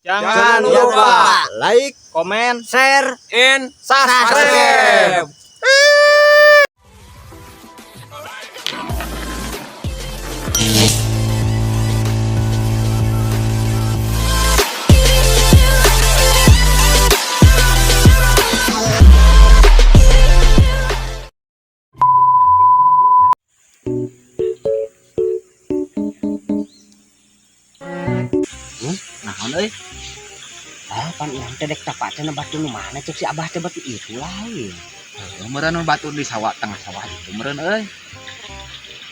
Jangan lupa like, komen, share, and subscribe. subscribe. Naon euy? Ah, pan urang teh dek tapa teh batu nu mana cek si Abah teh batu itu lain. Heuh, meureun batu di sawah, tengah sawah itu meureun euy.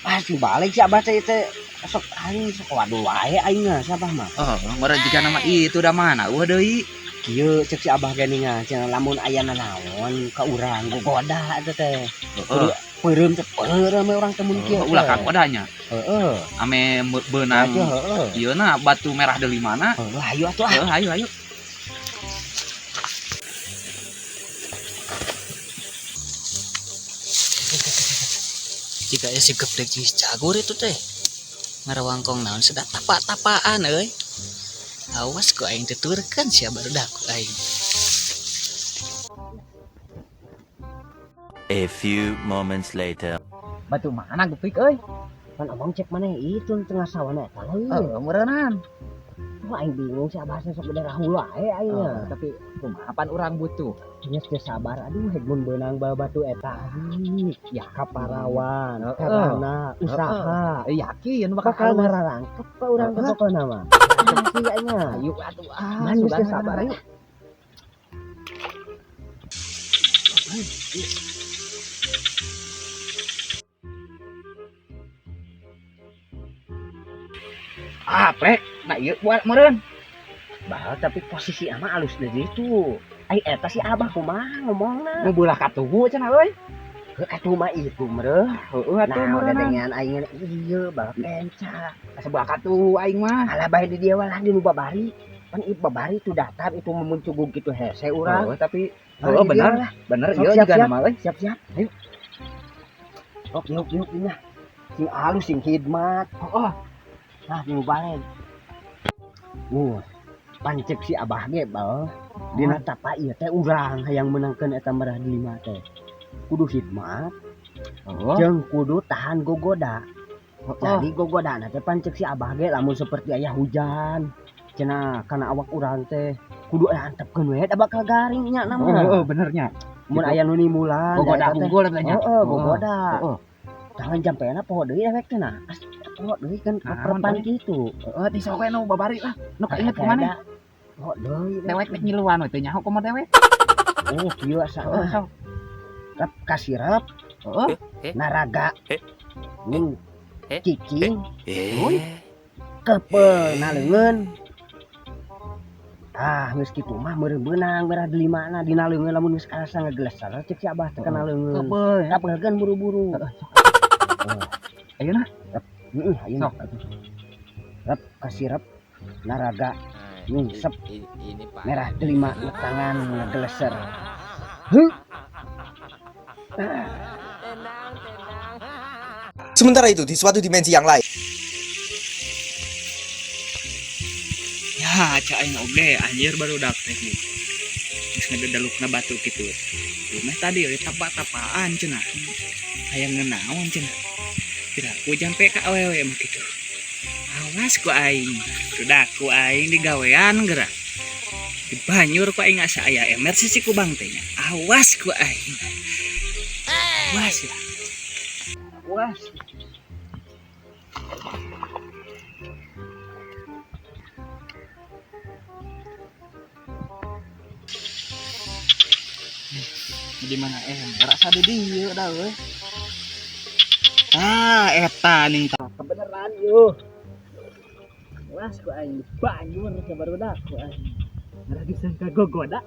Pasti balik si Abah teh teh sok aing sok waduh wae aing si Abah mah. Oh, meureun jiga nama itu da mana eueuh deui. Kieu cek si Abah geuningan cenah lamun aya nanaon ka urang gogoda eta teh. Heeh. Peureum teh peureum we urang teh mun kieu. Ulah kagodanya. Heeh. Ame beunang Heeh. ieu na batu merah deui mana? Heeh, ayo atuh ah. Heuh, ayo ayo. Jika si geblek jeung si jagur itu teh ngarawangkong naon sudah tapa-tapaan euy. Awas ku aing tuturkeun sia barudak ku aing. A few moments later. Batu mana gepik euy? Pan abang cek mana itu tengah sawah eta lain. Heeh, meureunan. Wah, aing bingung si Abah teh sok daerah hulu wae aing. Heeh, tapi kumaha pan urang butuh. Geus teu sabar, aduh hek mun beunang bae batu eta. Ya Kaparawan, Heeh. karana usaha. Yakin bakal Bakal ngararangkep ka urang teh pokona mah. Asli aing mah. Ayo atuh ah, Man geus teu sugan sabar ayo. Ah, prek. Nah, ieu buat meureun. Bah, tapi posisi ama alus di ditu. Ai eta si Abah kumaha ngomongna? Nu beulah katuhu cenah euy. Heuh atuh mah itu meureun. Heueuh atuh Nah, udah meureunnan. dengan aing ieu bah penca. Asa beulah katuhu aing mah. Alah bae di dieu lah di nu babari. Pan ieu babari itu datar itu memuncugug gitu hese urang. Heueuh, tapi Nah, heueuh di bener. dieu lah. Bener Sok, ieu siap, juga siap. nama euy. Siap-siap. Ayo. Sok yuk yuk nya. Sing halus sing khidmat. Heeh. Nah, di nu balik. Pancek si Abah ge bal. Dina tapa ieu teh urang hayang meunangkeun eta merah delima teh. Kudu khidmat, Heeh. jeung kudu tahan gogoda. Heeh. Jadi gogodana teh pancek si Abah ge lamun seperti aya hujan cenah kana awak urang teh kudu aya antepkeun we da bakal garing nya na mah. Heeh, bener nya. Mun aya nu nimulan Gogoda da eta teh. unggul eta nya. Heeh, gogoda. Heeh. Tangan jampena poho deui dewek teh nah. As poho deui kan Naon, keprepan euy? kitu. Heeh, di sok we nu babari lah. Nu kainget kumaha? Poho deui. Dewek rek ngiluan we teu nyaho kumaha dewek. Oh, kieu Heeh, asa. sok. Rep kasirep Heeh. naraga. Ning cicing Uy. kepel na leungeun. Ah, geus kitu mah meureun beunang merah delimana dina leungeun lamun geus karasa ngegeleser cek si Abah teh kana leungeun. Kepeul ya. Kapeulkeun buru-buru. Heeh, sok. Ayeuna Heeh, ayeuna. sok atuh. Rep kasirep naraga nyungsep Ini Pak. merah delima na tangan ngegeleser. Heuh. Sementara itu, di suatu dimensi yang lain. Ya, cak aing oge anjir barudak teh. Geus ngededalukna batu kitu. Meh tadi euy tapa-tapaan cenah. Hayang ngenaon cenah. Piraku jampe ka awewe mah kitu. Awas ku aing. Barudak ku aing digawean geura. Dibanyur ku aing asa aya emer si kubang teh nya. Awas ku aing. Awas ya. Awas. Di mana rasa di dieu da euy. Ah, eta ning Kebeneran yeuh. Awas ku aing dibanyur ka barudak ku aing. Lagi disangka gogoda.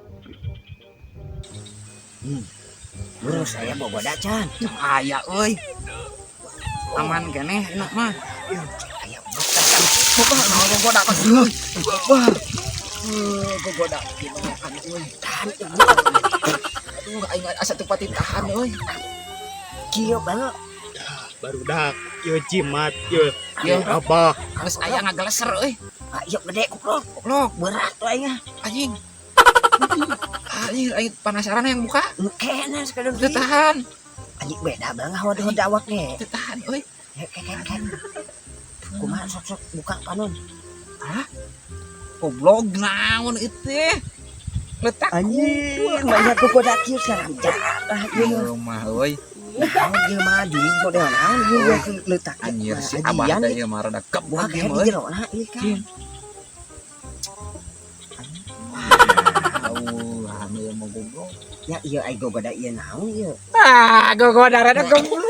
Bro, saya gogoda can. Aya euy. Aman keneh enak mah. Aya Wah, naon gogoda ka euy. Wah. Gogoda gimana kan euy. tahan Aduh, aing asa teu pati tahan euy. kieu banget. Barudak, ieu jimat, ieu Ieu. Abah. Geus aya ngageleser euy. Ah, ieu gede goblok. Goblok, Berat tuh aing ah. Anjing. Anjing, aing penasaran yang buka. Engkena sekadar Teu tahan, Anjing beda banget hawa awak ge. Teu tahan euy. Ke ke ke. Kumaha, sok sok buka panon. Goblok, naon itu teh? Letak. Anjing, banyak gogoda kieu sekarang jahat ieu mah. Ieu mah euy. Naon ieu mah di model naon ieu letak. Anjir, si Abah teh ieu mah rada Wah, geblok ieu kayak mah di euy. jero nah ieu kan. Wah, anu ieu mah goblok. Ya ieu ai gogoda ieu naon ieu. Ah, gogoda rada goblok.